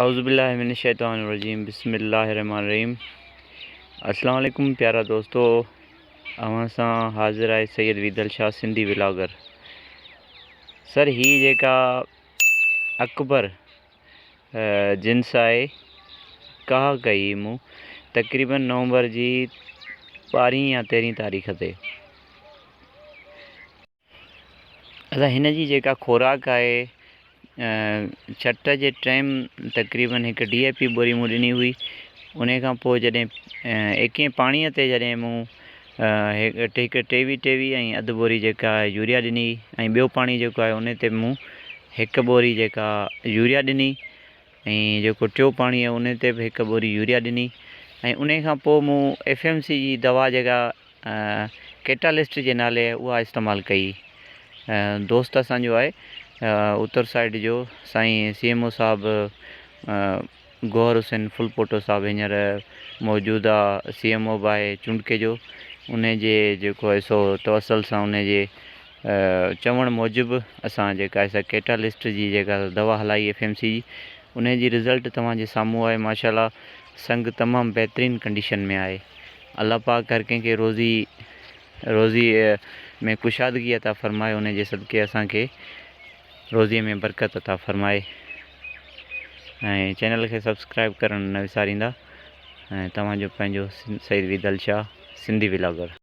اعوذ بالله من الشيطان الرجيم بسم الله الرحمن الرحيم السلام عليڪم پيارا دوستو اوهان سان حاضر آهي سيد ويدل شاهه سنڌي ولاگر سر هي جيڪا اڪبر جنس آهي ڪاهه ڪئي مون تقريبن نومبر جي 12 يا 13 تاريخ تي ادا هن جي جيڪا خوراڪ آهي ڇٽ جي ٽائيم تقريبن هڪ ڊي اي پي ٻوري مون ڏني هئي ان کان پوء جڏهن ايڪين پاڻيء تي جڏهن مون هڪ ٽيوي ٽيوي ۽ اڌ ٻوري جيڪا يوريا ڏني ۽ ٻيو پاڻي جيڪو آهي ان تي مون هڪ ٻوري جيڪا يوريا ڏني ۽ جيڪو ٽيو پاڻي آهي ان تي به هڪ ٻوري يوريا ڏني ۽ ان کان پوء مون ايف ايم سي جي دوا جيڪا ڪيٽالسٽ جي نالي اها استعمال ڪئي. دوست اسان جو آهي اتر سائيڊ جو سائين سي ايم او صاحب گوهر حسين ڦلپوٽو صاحب هينئر موجوده سي ايم او به آهي چونڊڪي جو ان جي جيڪو آهي سو توسل سان ان جي چوڻ موجب اسان جيڪا آهي سا ڪيٽالسٽ جي جيڪا دوا هلائي ايف ايم سي جي ان جي رزلٽ توهان جي سامهون آهي ماشاءالله سنگ تمام بهترين ڪنڊيشن ۾ آهي. الله پاڪ هر ڪنهن کي روزي روزي ۾ ڪشادگي عطا فرمائي ان جي صدقي اسان کي روزي ۾ برڪت عطا فرمائي ۽ چينل کي سبسڪرائب ڪرڻ نه وساريندا ۽ توهان جو پنهنجو سيد ويدل شاهه سنڌي ولاگر.